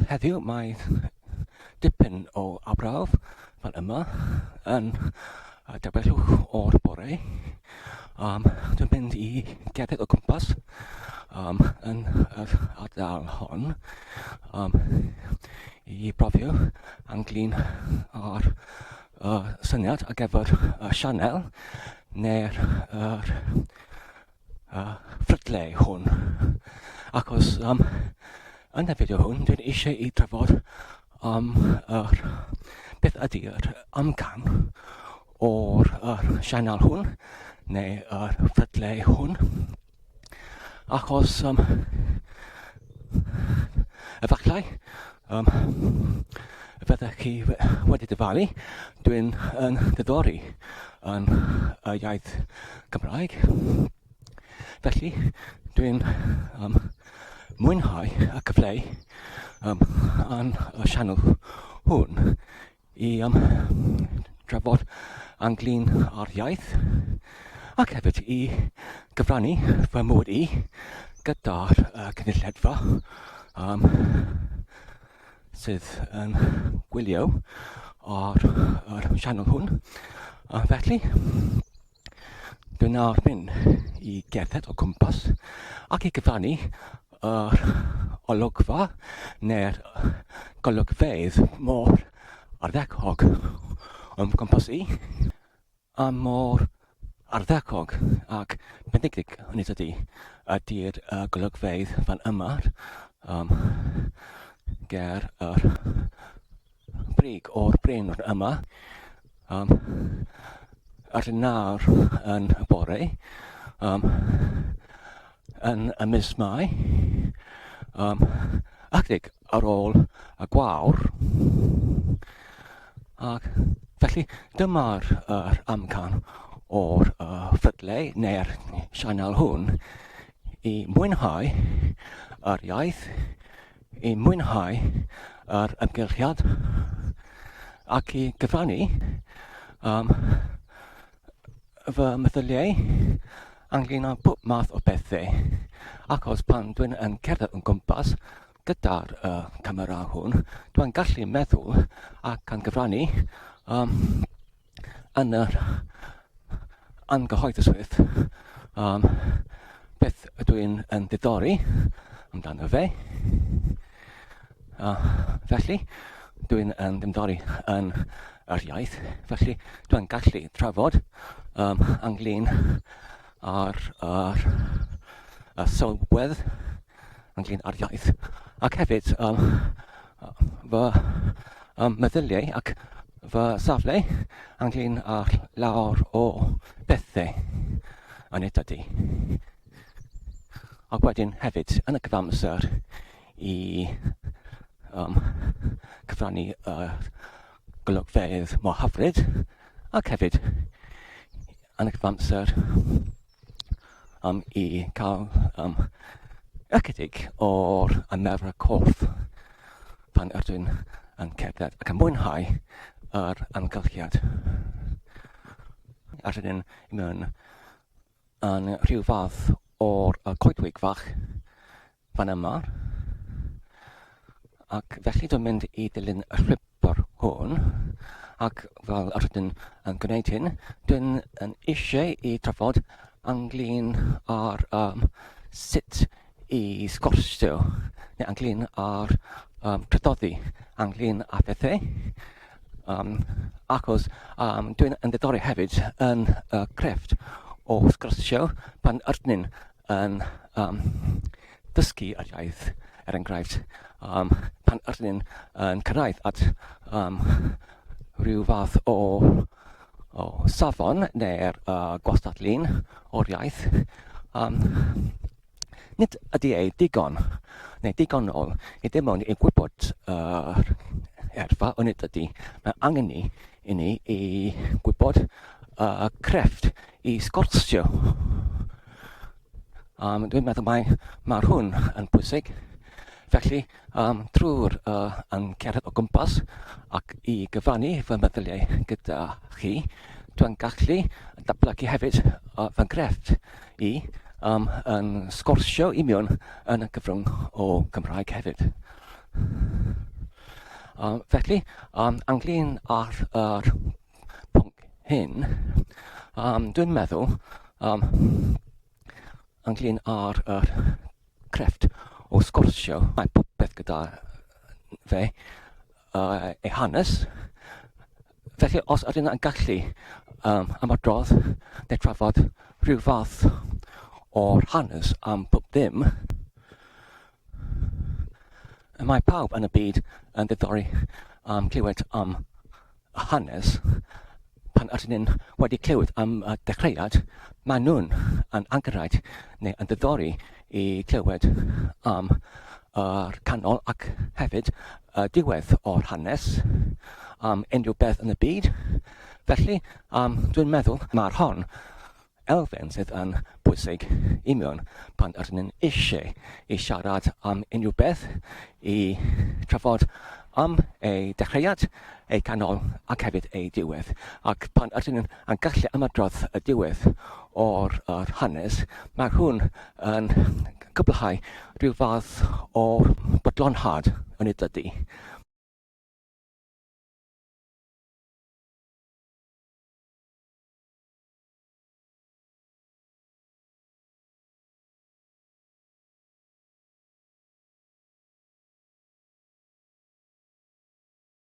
Heddiw mae dipyn o arbrawf fan yma yn y dawelwch o'r bore. Um, dwi'n mynd i gerdded o gwmpas um, yn yr ardal hon um, i brofio ynglyn â'r uh, syniad ar gyfer y sianel neu'r yr, uh, ffrydle hwn. Achos um, yn y fideo hwn, dwi'n eisiau i drafod am yr, beth ydy'r amcan o'r yr sianel hwn, neu yr ffrydle hwn. Achos um, efallai um, fyddech chi wedi dyfalu, dwi'n yn diddori yn y iaith Gymraeg. Felly, dwi'n um, mwynhau y cyfle um, yn y sianel hwn i um, drafod ynglyn â'r iaith ac hefyd i gyfrannu fy mywyd i gyda'r uh, cynulleidfa um, sydd yn gwylio ar yr sianel hwn. A felly, Dwi'n nawr mynd i gerdded o gwmpas ac i gyfrannu yr olygfa neu'r golygfeydd mor ardderchog o'm cwmpas i, a mor ardderchog ac bendigedig hynny ydy ydy'r uh, golygfeydd fan yma um, ger yr brig o'r bryn yma um, ar y nawr yn y bore um, yn y mis Mai um, ychydig ar ôl y gwawr ac felly dyma'r er amcan o'r uh, ffrydle neu'r sianel hwn i mwynhau yr iaith i mwynhau yr ymgylchiad ac i gyfrannu um, fy meddyliau ynglyn â pob math o bethau. Achos pan dwi'n yn cerdded yn gwmpas gyda'r uh, camera hwn, dwi'n gallu meddwl ac yn gyfrannu um, yn yr angyhoeddusrwydd um, beth ydw i'n yn diddori amdano fe. Felly, dwi'n yn diddori yn yr iaith, felly dwi'n gallu trafod um, ynglyn â'r yr, y sylwedd ynglyn â'r iaith, ac hefyd um, fy um, meddyliau ac fy safle ynglyn â lawr o bethau yn y dydy. Ac wedyn hefyd yn y cyfamser i um, cyfrannu y golygfeydd mor hyfryd ac hefyd yn y cyfamser um, i cael um, ychydig o'r ymarfer corff pan ydw i'n yn cerdded ac yn mwynhau yr amgylchiad. A rydyn mewn yn rhyw fath o'r coedwig fach fan yma. Ac felly dwi'n mynd i dilyn y llwybr hwn, ac fel yr ydyn yn gwneud hyn, dwi'n yn eisiau i trafod ynglyn â'r um, sut i sgwrsio, neu ynglyn â'r um, traddodi, ynglyn â phethau. Um, achos um, dwi'n yn ddiddori hefyd yn y crefft o sgwrsio pan ydyn yn um, dysgu yr iaith, er enghraifft, um, pan ydyn ni'n yn cyrraedd at um, rhyw fath o, o safon neu'r uh, gwastad lun o'r iaith, um, nid ydy ei digon neu digonol i ddim ond i gwybod yr uh, erfa, ond nid ydy. Mae angen ni i ni i gwybod y uh, crefft i sgwrsio. Um, dwi'n meddwl mai mae'r hwn yn bwysig. Felly, um, trwy'r uh, yn cerdded o gwmpas ac i gyfrannu fy meddyliau gyda chi, dwi'n gallu datblygu hefyd uh, fy nghrefft i um, yn sgwrsio i mewn yn y cyfrwng o Gymraeg hefyd. Felly, ynglyn â'r yr pwnc hyn, dwi'n meddwl um, ynglyn â'r yr crefft o sgwrsio, mae popeth gyda fe ei hanes. Felly, os ydyn yn gallu ymadrodd neu trafod rhyw fath o'r hanes am pob dim, Y mae pawb yn y byd yn ddiddori am clywed am y hanes. Pan ydyn ni'n wedi clywed am y dechreuad, maen nhw'n yn anghyraid neu yn ddiddori i clywed am yr canol ac hefyd y diwedd o'r hanes, am unrhyw beth yn y byd. Felly, um, dwi'n meddwl mae'r hon elfen sydd yn bwysig i mewn pan ydyn ni'n eisiau i siarad am unrhyw beth, i trafod am ei dechreuad, ei canol ac hefyd ei diwedd. Ac pan ydyn ni'n yn gallu ymadrodd y diwedd o'r yr hanes, mae hwn yn cwblhau rhyw fath o bodlonhad yn ei dydy.